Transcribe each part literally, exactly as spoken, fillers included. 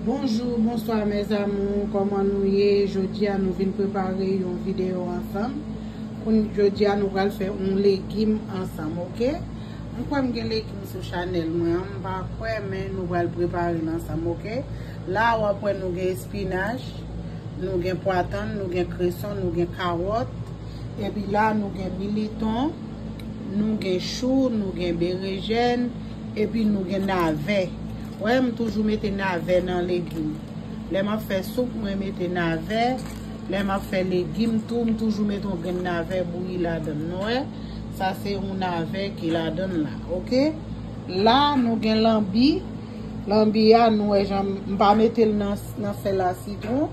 Bonjou, bonswa mes amours, kòman nou ye? Jodi a nou vin prepare yon videyo ansanm. Koun-, jodi a nou pral fè yon legim ansanm, oke? M kwè m gen legim sou chanèl mwen an, m pa kwè, men nou pral prepare l ansanm, oke? La w ap wè nou gen espinach, nou gen pwa tann, nou gen kreson, nou gen kawòt, epi la nou gen militon, nou gen chou, nou gen berejèn, epi nou gen navè. Wè, m toujou mete navè nan legim. Lè m ap fè soup, mwen mete navè. Lè m ap fè legim tou, m toujou mete yon grenn navè bouyi ladan l. Nou wè, sa se yon navè ki ladan l la, oke? La, nou gen lanbi. Lanbi a, nou wè jan m pa mete l nan, nan sèl a sitwon.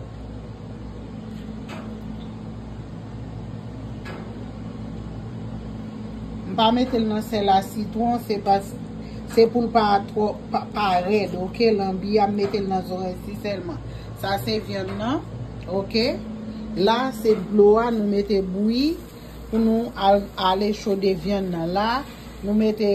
M pa mete l nan sèl a sitwon, se pa, se pou l pa twò, pa, pa rèd, oke? Lanbi a, m mete l nan zòrèy si sèlman. Sa se vyann nan, oke? La, se dlo a, nou mete bouyi pou nou al, ale chode vyann nan. La, nou mete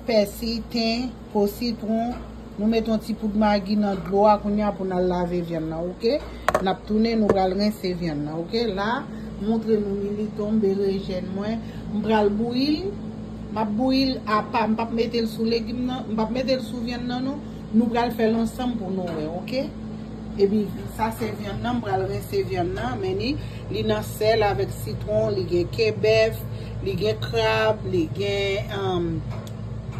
pèsi, ten, po sitwon. Nou mete yon ti poud magi nan dlo a kounye a pou n al lave vyann nan, oke? N ap tounen, nou pral rense vyann nan, oke? La, montre nou militon m, berejèn mwen. M pral bouyi l. M ap bouyi l apa, m p ap mete l sou legim nan, m p ap mete l sou vyann nan, non. Nou pral fè l ansanm pou nou wè, oke? Epi, sa se vyann nan, m pral rense vyann nan, men li, li nan sèl avèk sitwon, li gen ke bèf, li gen krab, li gen, um,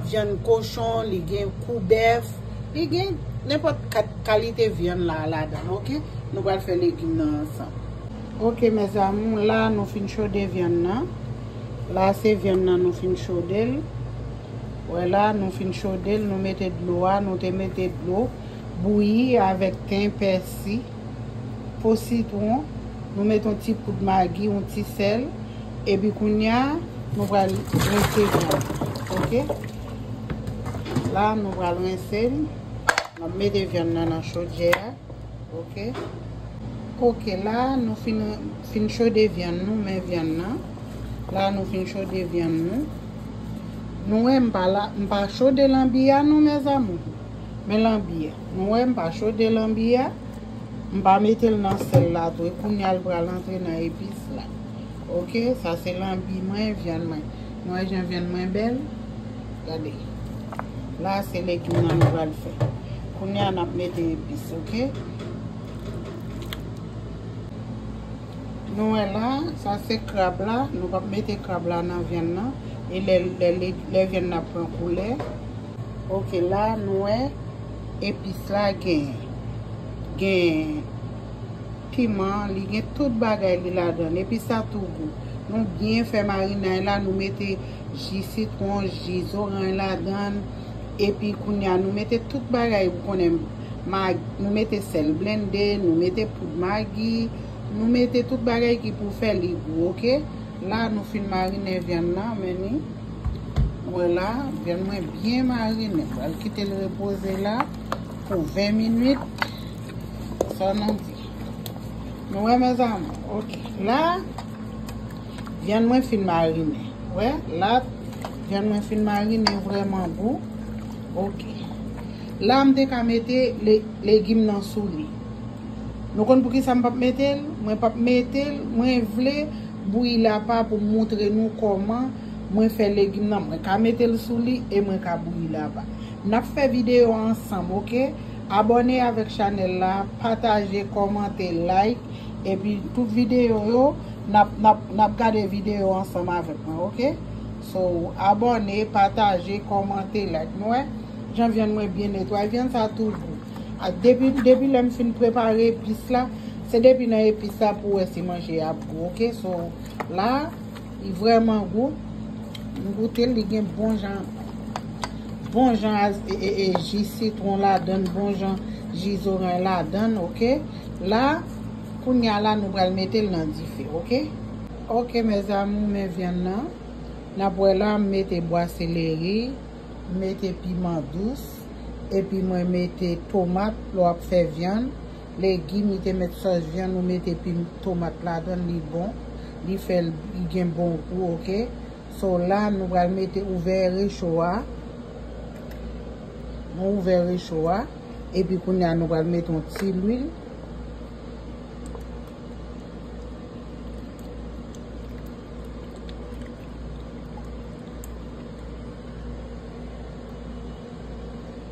vyann kochon, li gen kou bèf, li gen nenpòt kat-, kalite vyann la, ladan l, oke? Nou pral fè legim nan ansanm. Oke, mes amours, la nou fin chode vyann nan. La se vyann nan nou fin chode l. Wè la, nou fin chode l, nou mete dlo a, nou te mete dlo bouyi avèk ten, pèsi, po sitwon, nou mete yon ti poud magi, yon ti sèl, epi kounye a, nou pral rense vyann, oke? La, nou pral rense l, n ap mete vyann nan nan chodyè a, oke? Oke, la, nou fin, fin chode vyann nou, men vyann nan. La, nou fin chode vyann nou. Nou wè, m pa la, m pa chode lanbi a, non, mes amours. Men lanbi a. Nou wè, m pa chode lanbi a. M pa mete l nan sèl la tou. E kounye a, l pral antre nan epis la. Oke, sa se lanbi mwen, vyann mwen. Nou wè jan vyann mwen bèl? Gade. La, se legim nan nou pral fè. Kounye a, n ap mete epis, oke? Nou wè la, sa se krab la. Nou p ap mete krab la nan vyann nan. E lè, lè, lè, lè vyann nan pran koulè. Oke, la, nou wè epis la gen, gen piman, li gen tout bagay li ladan l. Epi sa tou gou. Nou byen fè marinay la, nou mete ji sitwon, ji zoranj ladan l. Epi kounye a, nou mete tout bagay, ou konnen, mag-, nou mete sèl blende, nou mete poud magi, nou mete tout bagay ki pou fè li gou, oke? La, nou fin marinen vyann nan, men ni. Wè la, vyann mwen byen marinen. Pral kite l repoze la pou ven minit. Sa nou di. Nou wè, mes amours? Oke. La, vyann mwen fin marinen. Wè, la, vyann mwen fin marinen vrèman gou. Oke. La, m te ka mete le-, legim nan sou li. Nou konn poukisa m p ap mete l? Mwen p ap mete l, mwen vle bouyi l apa pou m montre nou kòman mwen fè legim nan. Mwen ka mete l sou li e mwen ka bouyi l apa. N ap fè videyo ansanm, oke? Abòne avèk chanèl la, pataje, kòmante, like, epi tout videyo yo, n ap, n ap, n ap gade videyo ansanm avèk mwen, oke? So, abòne, pataje, kòmante, like. Nou wè, jan vyann mwen byen netwaye, vyann sa tou gou. A, depi, depi lè m fin prepare epis la, se depi nan epis la pou w wè si manje a ap gou, oke? So, la, li vrèman gou. M goute l, li gen bon jan, bon jan a, e, e, e, ji sitwon ladan l, bon jan ji zoranj ladan l, oke? La, kounye a la, nou pral mete l nan dife, oke? Oke, mes amours, men vyann nan. N ap wè la, m mete bwa seleri, m mete piman dous, epi mwen mete tomat, lè w ap fè vyann, legim, li te met sòs vyann, ou mete pim-, tomat ladan l, li bon, li fè l, li gen bon gou, oke? So, la, nou pral mete ouvè recho a. Nou ouvè recho a. Epi kounye a, nou pral mete yon ti lwil.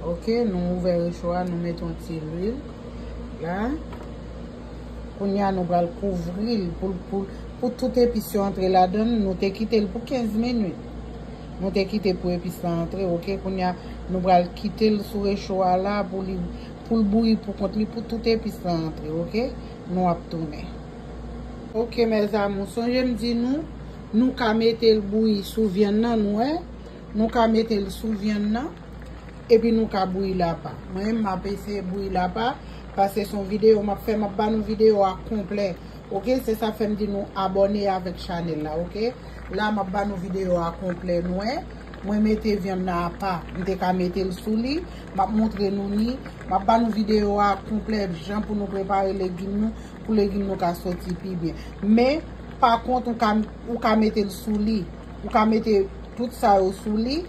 Ok, nou ouvè recho a, nou mete yon ti lwil la. Kounye a, nou pral kouvri l pou, pou, pou tout epis yo antre ladan l. Nou te kite l pou kenz minit. Nou te kite pou epis la antre, ok? Kounye a, nou pral kite l sou recho a la pou li, pou l bouyi pou kont li, pou tout epis la antre, ok? Nou ap tounen. Ok, mes amours, sonje m di nou, nou ka mete l bouyi sou vyann nan, nou wè? Nou ka mete l sou vyann nan, epi nou ka bouyi l apa. Mwen menm, m ap eseye bouyi l apa, paske se yon videyo m ap fè, m ap ba nou videyo a konplè. Ok, se sa fè m di nou abòne avèk chanèl la, ok? La, m ap ba nou videyo a konplè, nou wè. Mwen mete vyann nan apa, m te ka mete l sou li, m ap montre nou ni, m ap ba nou videyo a konplè, jan pou nou prepare legim nou, pou legim nou ka soti pi byen. Men, pa kont, ou ka, ou ka mete l sou li, ou ka mete tout sa yo sou li,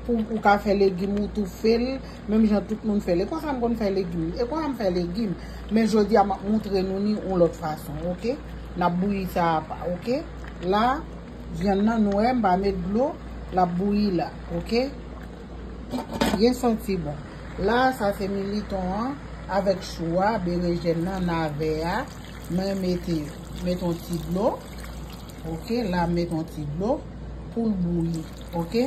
pou ou ka fè legim ou toufe l, menm jan tout moun fè l. E konsa m konn fè legim. E konsa m fè legim. Men jodi a, m ap montre nou ni yon lòt fason, ok? N ap bouyi sa apa, ok? La, vyann nan, nou wè, m pa met dlo, l ap bouyi la, ok? Byen santi bon. La, sa se militon an, avèk chou a, berejèn nan, navè a. Mwen mete, met yon ti dlo. Ok, la, m met yon ti dlo pou l bouyi, ok?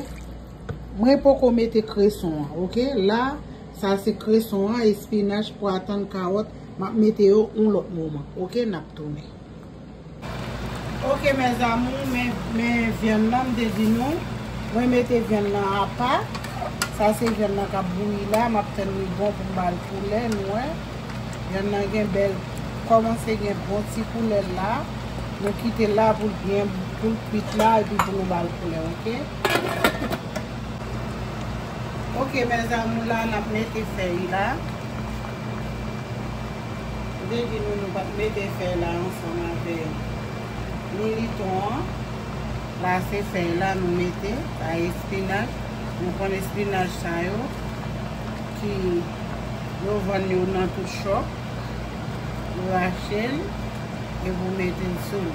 Mwen poko mete kreson an, ok? La, sa se kreson an, espinach, pwa tann, kawòt, m ap mete yo yon lòt moman, ok? N ap tounen. Ok, mes amours, men, men vyann nan, m te di nou, mwen mete vyann nan apa. Sa se vyann nan k ap bouyi la, m ap tann li bon pou m ba l koulè, nou wè. Vyann nan gen bèl, kòmanse gen bon ti koulè la. Nou kite l la pou l byen, pou l kwit la, epi pou nou ba l koulè, ok? Ok, mes amours, la, n ap mete fèy la. M te di nou, nou p ap mete fèy la ansanm avè militon an. La, se fèy la nou mete, sa espinach. Nou konn espinach sa yo, ki yo vann yo nan tout chòp. Ou rache l, epi ou mete l sou li.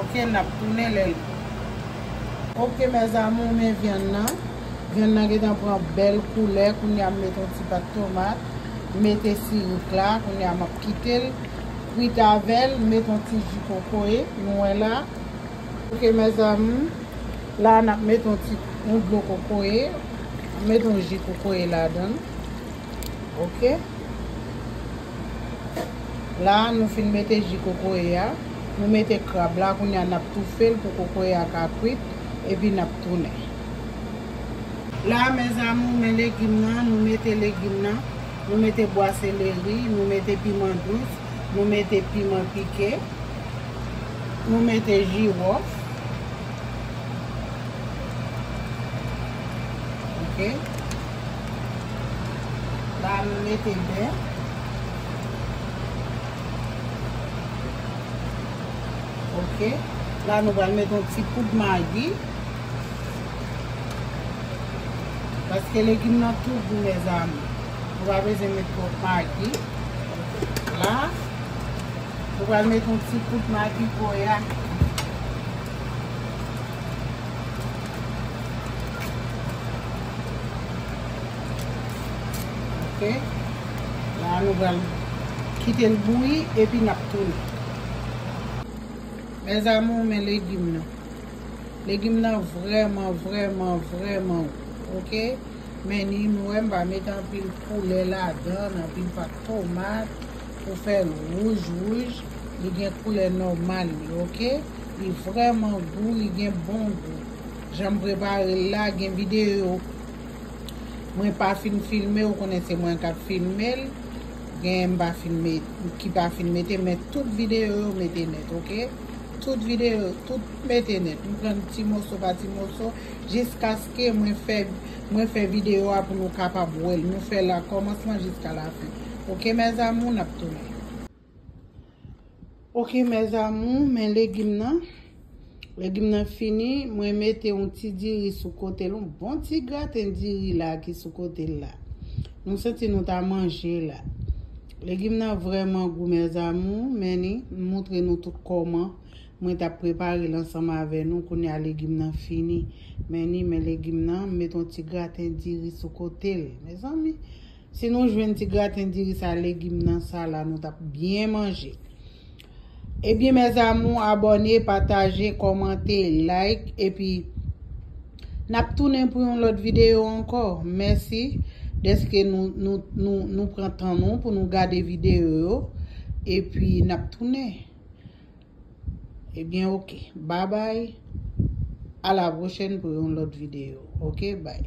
Ok, n ap tounen lè l. Ok, mes amours, men vyann nan. Vyann nan gentan pran bèl koulè. Kounye a, m mete yon ti pat tomat. M mete sirik la. Kounye a, m ap kite l kwit avè l. M mete yon ti ji kokoye. Nou wè la. Ok, mes amours. La, n ap mete yon ti, yon dlo kokoye. Mete yon ji kokoye ladan l. Ok. La, nou fin mete ji kokoye a. Nou mete krab la. Kounye a, n ap toufe l pou kokoye a ka kwit. Epi n ap tounen. La, mes amours, men legim nan. Nou mete legim nan. Nou mete bwa seleri. Nou mete piman dous. Nou mete piman pike. Nou mete jiwòf. Ok. La, nou mete bè. Ok. La, nou pral mete yon ti poud magi. Paske legim nan tou gou, mes amours. Nou pa bezwen met twòp magi. La, nou pral met yon ti kout magi koya. Ok. La, nou pral kite l bouyi epi n ap tounen. Mes amours, men legim nan. Legim nan vrèman, vrèman, vrèman gou, ok? Men ni nou wè m pa mete anpil koulè ladan, anpil pat tomat pou fè l wouj, wouj. Li gen koulè nòmal li, ok? Li vrèman gou, li gen bon gou. Jan m prepare l la, gen videyo mwen pa fin filme, ou konnen se mwen k ap filme l. Gen m pa fin met, ki pa fin mete, men tout videyo yo mete nèt, ok? Tout videyo, tout mete nèt. M pran ti moso pa ti moso, jiskaske mwen fè, mwen fè videyo a pou nou kapab wè l. Nou fè l a kòmansman jiska lafen. Ok, mes amours, n ap tounen. Ok, mes amours, men legim nan. Legim nan fini, mwen mete yon ti diri sou kote l, yon bon ti graten diri la ki sou kote l la. Nou santi nou ta manje la. Legim nan vrèman gou, mes amours, men ni m montre nou tout kòman mwen t ap prepare l ansanm avè nou. Kounye a legim nan fini. Men ni men legim nan, m met yon ti graten diri sou kote l. Mezanmi, si nou jwenn ti graten diri sa, legim nan sa la, nou t ap byen manje. Ebyen, mes amours, abòne, pataje, kòmante, like, epi n ap tounen pou yon lòt videyo ankò. Mèsi dèske nou, nou, nou, nou pran tan nou pou nou gade videyo yo. Epi n ap tounen. Ebyen, oke. Babay. A la pwochèn pou yon lòt videyo. Oke, bay.